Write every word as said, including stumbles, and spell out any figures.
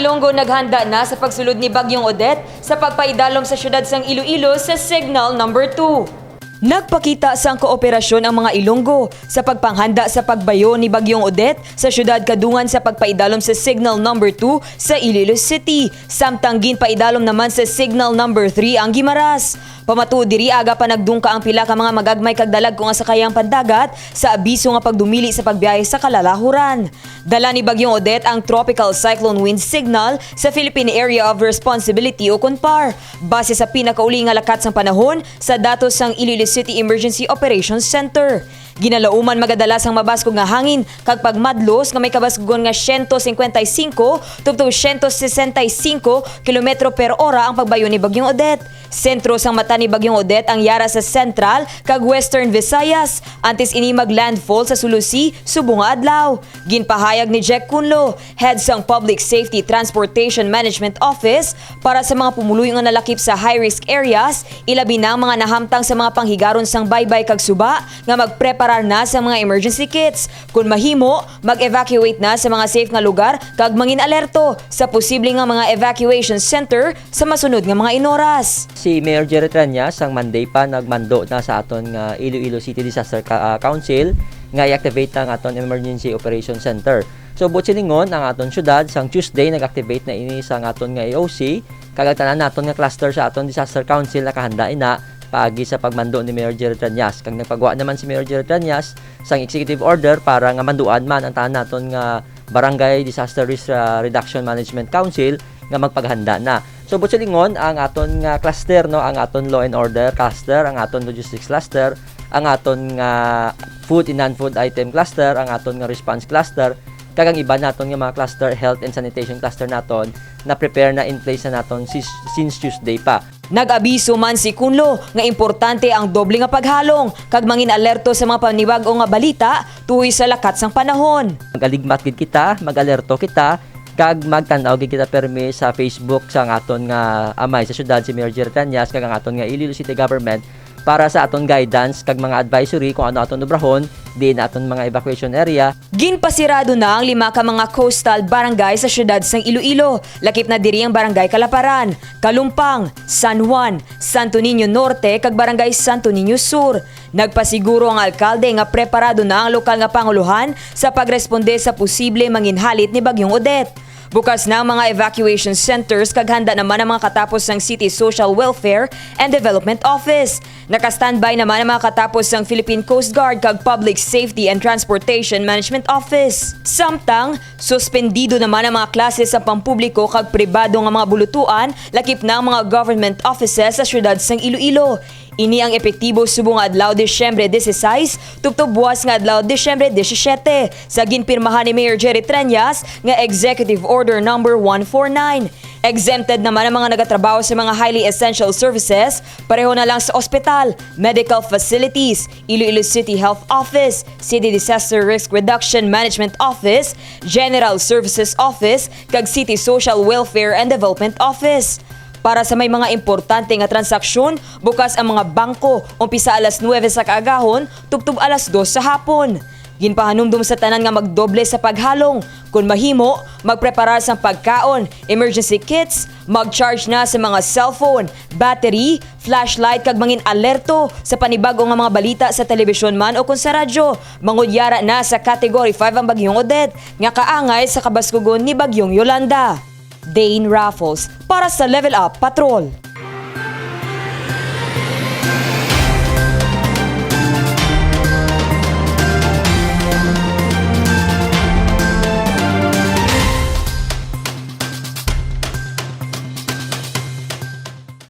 Ilonggo naghanda na sa pagsulod ni Bagyong Odette sa pagpaidalom sa siyudad sang Iloilo sa Signal Number Two. Nagpakita sang kooperasyon ang mga Ilonggo sa pagpanghanda sa pagbayo ni Bagyong Odette sa siyudad kadungan sa pagpaidalom sa Signal Number Two sa Iloilo City, samtang ginpaidalom naman sa Signal Number Three ang Guimaras. Pamatuod diri, aga pa nagdungka ang pila ka mga magagmay kag dalagko nga sakayang pandagat sa abiso nga pagdumili sa pagbiyahe sa kalalahuran. Dala ni Bagyong Odette ang Tropical Cyclone Wind Signal sa Philippine Area of Responsibility o kon PAR, base sa pinakauli nga lakat sang panahon sa datos sang Iloilo City Emergency Operations Center. Ginalauman magadala sang mabaskog nga hangin kag pagmadlos nga may kabaskugon nga siyento singkwenta y singko tubtob siyento sesenta y singko kilometro per ora ang pagbayo ni Bagyong Odette. Sentro sang mata ni Bagyong Odette ang yara sa Central kag Western Visayas, antes ini mag-landfall sa Sulu Sea subong nga adlaw. Ginpahayag ni Jack Cunlo, head sang Public Safety Transportation Management Office, para sa mga pumuluyo nga nalakip sa high-risk areas, ilabi na ang mga nahamtang sa mga panghigaron sang baybay kag suba, nga magpreparar na sa mga emergency kits. Kon mahimo, mag-evacuate na sa mga safe nga lugar kag mangin-alerto sa posible nga mga evacuation center sa masunod nga mga inoras. Si Mayor Jerry Treñas sang Monday pa nagmando na sa aton nga Iloilo City Disaster Ca-, ah, Council nga i-activate ang aton Emergency Operation Center. So, buot silingon, ang aton syudad sang Tuesday nag-activate na ini sang aton nga E O C, kag ang tanan naton nga cluster sa aton Disaster Council nakahanda ina paagi sa pagmando ni Mayor Jerry Treñas. Kag nagpagwa naman si Mayor Jerry Treñas sang executive order para nga manduan man ang tanan naton nga Barangay Disaster Risk, ah, Reduction Management Council nga magpaghanda na. So, buot silingon, ang aton nga cluster, no, ang aton law and order cluster, ang aton logistics cluster, ang aton nga food and non-food item cluster, ang aton nga response cluster, kag ang iban naton nga mga cluster, health and sanitation cluster naton, na-prepare na, in place na naton sis-, since Tuesday pa. Nag-abiso man si Cunlo nga importante ang doble nga paghalong kag mangin-alerto sa mga panibag-o nga balita tuhoy sa lakat sang panahon. Mag-aligmat gid kita, mag-alerto kita, kag magtan-aw gid kita permi sa Facebook sang aton nga amay sa syudad, si Mayor Jerry Treñas, kag ang aton nga Iloilo City Government para sa aton guidance kag mga advisory kung ano aton obrahon diin aton mga evacuation area. Ginpasirado na ang lima ka mga coastal barangay sa siyudad sang Iloilo, lakip na diri ang Barangay Calaparan, Calumpang, San Juan, Santo Niño Norte, kag Barangay Santo Niño Sur. Nagpasiguro ang alkalde nga preparado na ang lokal nga pangulohan sa pagresponde sa posible manginhalit ni Bagyong Odette. Bukas na ang mga evacuation centers kag handa naman ang mga katapos sang City Social Welfare and Development Office. Naka-standby naman ang mga katapos sang Philippine Coast Guard kag Public Safety and Transportation Management Office. Samtang, suspendido naman ang mga klase sa pampubliko kag pribado nga mga bulutuan, lakip na ang mga government offices sa siyudad sang Iloilo. Ini ang epektibo subong nga adlaw Disyembre dieciséis, tubtob buwas nga adlaw Disyembre diecisiete, sa ginpirmahan ni Mayor Jerry Treñas nga Executive Order Number one four nine. Exempted naman ang mga nagatrabaho sa mga highly essential services, pareho na lang sa ospital, medical facilities, Iloilo City Health Office, City Disaster Risk Reduction Management Office, General Services Office, kag City Social Welfare and Development Office. Para sa may mga importante nga transaksyon, bukas ang mga bangko, umpisa alas nuwebe sa kaagahon, tubtob alas dos sa hapon. Ginpahanumdom sa tanan nga magdoble sa paghalong. Kon mahimo, magpreparar sang pagkaon, emergency kits, mag-charge na sa mga cellphone, battery, flashlight, kag mangin-alerto sa panibag-o nga mga balita sa telebisyon man o kon sa radyo. Mangudyara na sa Category five ang Bagyong Odette, nga kaangay sa kabaskugon ni Bagyong Yolanda. Dane Raffles para sa Level Up Patrol.